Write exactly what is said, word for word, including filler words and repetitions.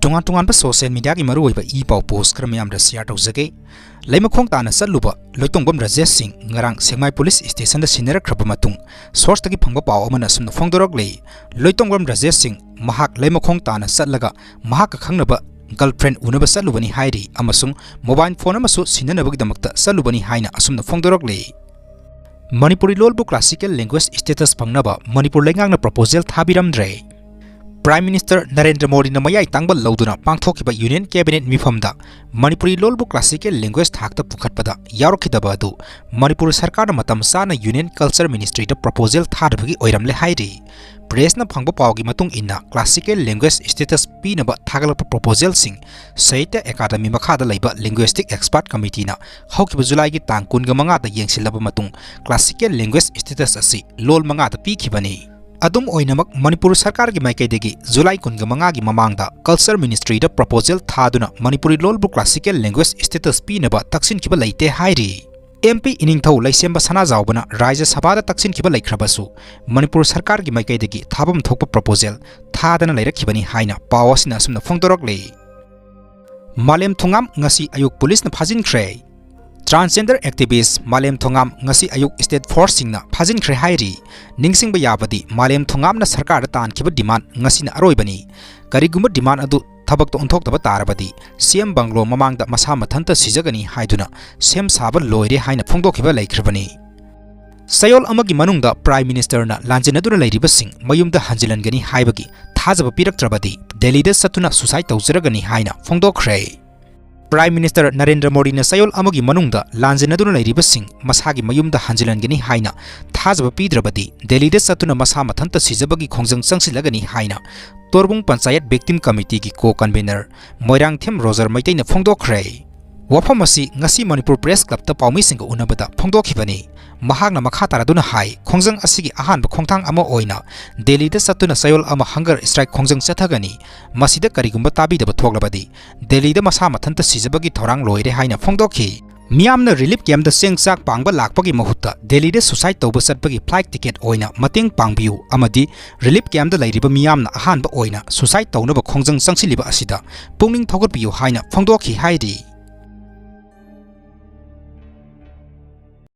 ꯇꯣꯉꯥꯟ ꯇꯣꯉꯥꯟꯕ social mediaꯒꯤ ꯃꯔꯨꯑꯣꯏꯕ ꯏ ꯄꯥꯎ post ꯈꯔ ꯃꯌꯥꯝꯗ share ꯇꯧꯖꯒꯦ꯫ ꯂꯩꯃꯈꯣꯡ ꯇꯥꯅ ꯆꯠꯂꯨꯕ ꯂꯣꯏꯇꯣꯡꯕꯝ ꯔꯥꯖꯦꯁ ꯁꯤꯡ ꯉꯔꯥꯡ ꯁꯦꯛꯃꯥꯏ police stationꯗ ꯁꯤꯟꯅꯔꯛꯈ꯭ꯔꯕ ꯃꯇꯨꯡ, sourceꯇꯒꯤ ꯐꯪꯕ ꯄꯥꯎ ꯑꯃꯅ ꯑꯁꯨꯝꯅ ꯐꯣꯡꯗꯣꯔꯛꯂꯤ꯫ ꯂꯣꯏꯇꯣꯡꯕꯝ ꯔꯥꯖꯦꯁ ꯁꯤꯡ ꯃꯍꯥꯛ ꯂꯩꯃꯈꯣꯡ ꯇꯥꯅ ꯆꯠꯂꯒ ꯃꯍꯥꯛꯀ ꯈꯪꯅꯕ girlfriend ꯎꯅꯕ ꯆꯠꯂꯨꯕꯅꯤ ꯍꯥꯏꯔꯤ ꯑꯃꯁꯨꯡ mobile phone ꯑꯃꯁꯨ ꯁꯤꯟꯅꯅꯕꯒꯤꯗꯃꯛꯇ ꯆꯠꯂꯨꯕꯅꯤ ꯍꯥꯏꯅ ꯑꯁꯨꯝꯅ ꯐꯣꯡꯗꯣꯔꯛꯂꯤ꯫ ꯃꯅꯤꯄꯨꯔꯤ ꯂꯣꯜꯕꯨ classical language status ꯐꯪꯅꯕ ꯃꯅꯤꯄꯨꯔ ꯂꯩꯉꯥꯛꯅ proposal ꯊꯥꯕꯤꯔꯝꯗ꯭ꯔꯦ꯫ Prime Minister ꯅꯔꯦꯟꯗ꯭ꯔ ꯃꯣꯗꯤꯅ ꯃꯌꯥꯏ ꯇꯥꯡꯕ ꯂꯧꯗꯨꯅ ꯄꯥꯡꯊꯣꯛꯈꯤꯕ Union Cabinet ꯃꯤꯐꯝꯗ Manipuri ꯂꯣꯜꯕꯨ classical language ꯊꯥꯛꯇ ꯄꯨꯈꯠꯄꯗ ꯌꯥꯎꯔꯛꯈꯤꯗꯕ ꯑꯗꯨ ꯃꯅꯤꯄꯨꯔ ꯁꯔꯀꯥꯔꯅ ꯃꯇꯝ ꯆꯥꯅ Union Culture Ministryꯗ proposal ꯊꯥꯗꯕꯒꯤ ꯑꯣꯏꯔꯝꯂꯦ ꯍꯥꯏꯔꯤ꯫ Pressꯅ ꯐꯪꯕ ꯄꯥꯎꯒꯤ ꯃꯇꯨꯡ ꯏꯟꯅ, classical language status ꯄꯤꯅꯕ ꯊꯥꯒꯠꯂꯛꯄ proposalꯁꯤꯡ Sahitya Academy ꯃꯈꯥꯗ ꯂꯩꯕ Linguistic Expert Committeeꯅ ꯍꯧꯈꯤꯕ ꯖꯨꯂꯥꯏꯒꯤ ꯇꯥꯡ ꯀꯨꯟꯃꯉꯥꯗ ꯌꯦꯡꯁꯤꯜꯂꯕ ꯃꯇꯨꯡ, classical language status ꯑꯁꯤ ꯂꯣꯜ ꯃꯉꯥꯗ ꯄꯤꯈꯤꯕꯅꯤ꯫ ꯑꯗꯨꯝ ꯑꯣꯏꯅꯃꯛ, ꯃꯅꯤꯄꯨꯔ ꯁꯔꯀꯥꯔꯒꯤ ꯃꯥꯏꯀꯩꯗꯒꯤ ꯖꯨꯂꯥꯏ ꯀꯨꯟꯃꯉꯥꯒꯤ ꯃꯃꯥꯡꯗ Culture Ministryꯗ proposal ꯊꯥꯗꯨꯅ ꯃꯅꯤꯄꯨꯔꯤ ꯂꯣꯜꯕꯨ classical language status ꯄꯤꯅꯕ ꯇꯛꯁꯤꯟꯈꯤꯕ ꯂꯩꯇꯦ ꯍꯥꯏꯔꯤ꯫ MP ꯏꯅꯤꯡꯊꯧ ꯂꯩꯁꯦꯝꯕ ꯁꯅꯥꯖꯥꯎꯕꯅ ꯔꯥꯖ꯭ꯌ ꯁꯚꯥꯗ ꯇꯛꯁꯤꯟꯈꯤꯕ ꯂꯩꯈ꯭ꯔꯕꯁꯨ, ꯃꯅꯤꯄꯨꯔ ꯁꯔꯀꯥꯔꯒꯤ ꯃꯥꯏꯀꯩꯗꯒꯤ ꯊꯥꯐꯝ ꯊꯣꯛꯄ proposal ꯊꯥꯗꯅ ꯂꯩꯔꯛꯈꯤꯕꯅꯤ ꯍꯥꯏꯅ ꯄꯥꯎ ꯑꯁꯤꯅ ꯑꯁꯨꯝꯅ ꯐꯣꯡꯗꯣꯔꯛꯂꯤ꯫ ꯃꯥꯂꯦꯝ ꯊꯣꯉꯥꯝ ꯉꯁꯤ ꯑꯌꯨꯛ policeꯅ ꯐꯥꯖꯤꯟꯈ꯭ꯔꯦ꯫ Transgender activist ꯃꯥꯂꯦꯝ ꯊꯣꯉꯥꯝ ꯉꯁꯤ ꯑꯌꯨꯛ state forceꯁꯤꯡꯅ ꯐꯥꯖꯤꯟꯈ꯭ꯔꯦ ꯍꯥꯏꯔꯤ꯫ ꯅꯤꯡꯁꯤꯡꯕ ꯌꯥꯕꯗꯤ, ꯃꯥꯂꯦꯝ ꯊꯣꯉꯥꯝꯅ ꯁꯔꯀꯥꯔꯗ ꯇꯥꯟꯈꯤꯕ demand ꯉꯁꯤꯅ ꯑꯔꯣꯏꯕꯅꯤ꯫ ꯀꯔꯤꯒꯨꯝꯕ demand ꯑꯗꯨ ꯊꯕꯛꯇ ꯑꯣꯟꯊꯣꯛꯇꯕ ꯇꯥꯔꯕꯗꯤ, CM bungalow ꯃꯃꯥꯡꯗ ꯃꯁꯥ ꯃꯊꯟꯇ ꯁꯤꯖꯒꯅꯤ ꯍꯥꯏꯗꯨꯅ ꯁꯦꯝ ꯁꯥꯕ ꯂꯣꯏꯔꯦ ꯍꯥꯏꯅ ꯐꯣꯡꯗꯣꯛꯈꯤꯕ ꯂꯩꯈ꯭ꯔꯕꯅꯤ꯫ ꯆꯌꯣꯜ ꯑꯃꯒꯤ ꯃꯅꯨꯡꯗ Prime Ministerꯅ ꯂꯥꯟꯖꯦꯟꯅꯗꯨꯅ ꯂꯩꯔꯤꯕꯁꯤꯡ ꯃꯌꯨꯝꯗ ꯍꯟꯖꯤꯜꯍꯟꯒꯅꯤ ꯍꯥꯏꯕꯒꯤ ꯊꯥꯖꯕ ꯄꯤꯔꯛꯇ꯭ꯔꯕꯗꯤ, ꯗꯦꯜꯂꯤꯗ ꯆꯠꯇꯨꯅ suicide ꯇꯧꯖꯔꯒꯅꯤ ꯍꯥꯏꯅ ꯐꯣꯡꯗꯣꯛꯈ꯭ꯔꯦ꯫ Prime Minister ꯅꯔꯦꯟꯗ꯭ꯔ ꯃꯣꯗꯤꯅ ꯆꯌꯣꯜ ꯑꯃꯒꯤ ꯃꯅꯨꯡꯗ ꯂꯥꯟꯖꯦꯟꯅꯗꯨꯅ ꯂꯩꯔꯤꯕꯁꯤꯡ ꯃꯁꯥꯒꯤ ꯃꯌꯨꯝꯗ ꯍꯟꯖꯤꯜꯍꯟꯒꯅꯤ ꯍꯥꯏꯅ ꯊꯥꯖꯕ ꯄꯤꯗ꯭ꯔꯕꯗꯤ, ꯗꯦꯜꯂꯤꯗ ꯆꯠꯇꯨꯅ ꯃꯁꯥ ꯃꯊꯟꯇ ꯁꯤꯖꯕꯒꯤ ꯈꯣꯡꯖꯪ ꯆꯪꯁꯤꯜꯂꯒꯅꯤ ꯍꯥꯏꯅ ꯇꯣꯔꯕꯨꯡ Panchayat Victim Committeeꯒꯤ co-convenor ꯃꯣꯏꯔꯥꯡꯊꯦꯝ ꯔꯣꯖꯔ ꯃꯩꯇꯩꯅ ꯐꯣꯡꯗꯣꯛꯈ꯭ꯔꯦ꯫ ꯋꯥꯐꯝ ꯑꯁꯤ ꯉꯁꯤ ꯃꯅꯤꯄꯨꯔ Press Clubꯇ ꯄꯥꯎꯃꯤꯁꯤꯡꯒ ꯎꯅꯕꯗ ꯐꯣꯡꯗꯣꯛꯈꯤꯕꯅꯤ꯫ ꯃꯍꯥꯛꯅ ꯃꯈꯥ ꯇꯥꯔꯗꯨꯅ ꯍꯥꯏ, ꯈꯣꯡꯖꯪ ꯑꯁꯤꯒꯤ ꯑꯍꯥꯟꯕ ꯈꯣꯡꯊꯥꯡ ꯑꯃ ꯑꯣꯏꯅ ꯗꯦꯜꯂꯤꯗ ꯆꯠꯇꯨꯅ ꯆꯌꯣꯜ ꯑꯃ hunger strike ꯈꯣꯡꯖꯪ ꯆꯠꯊꯒꯅꯤ꯫ ꯃꯁꯤꯗ ꯀꯔꯤꯒꯨꯝꯕ ꯇꯥꯕꯤꯗꯕ ꯊꯣꯛꯂꯕꯗꯤ, ꯗꯦꯜꯂꯤꯗ ꯃꯁꯥ ꯃꯊꯟꯇ ꯁꯤꯖꯕꯒꯤ ꯊꯧꯔꯥꯡ ꯂꯣꯏꯔꯦ ꯍꯥꯏꯅ ꯐꯣꯡꯗꯣꯛꯈꯤ꯫ ꯃꯤꯌꯥꯝꯅ ꯔꯤꯂꯤꯐ ꯀꯦꯝꯞꯇ ꯆꯦꯡ ꯆꯥꯛ ꯄꯥꯡꯕ ꯂꯥꯛꯄꯒꯤ ꯃꯍꯨꯠꯇ ꯗꯦꯜꯂꯤꯗ ꯁꯨꯁꯥꯏꯠ ꯇꯧꯕ ꯆꯠꯄꯒꯤ ꯐ꯭ꯂꯥꯏꯠ ꯇꯤꯀꯦꯠ ꯑꯣꯏꯅ ꯃꯇꯦꯡ ꯄꯥꯡꯕꯤꯌꯨ ꯑꯃꯗꯤ ꯔꯤꯂꯤꯐ ꯀꯦꯝꯞꯇ ꯂꯩꯔꯤꯕ ꯃꯤꯌꯥꯝꯅ ꯑꯍꯥꯟꯕ ꯑꯣꯏꯅ ꯁꯨꯁꯥꯏꯠ ꯇꯧꯅꯕ ꯈꯣꯡꯖꯪ ꯆꯪꯁꯤꯜꯂꯤꯕ ꯑꯁꯤꯗ ꯄꯨꯛꯅꯤꯡ ꯊꯧꯒꯠꯄꯤꯌꯨ ꯍꯥꯏꯅ ꯐꯣꯡꯗꯣꯛꯈꯤ ꯍꯥꯏꯔꯤ꯫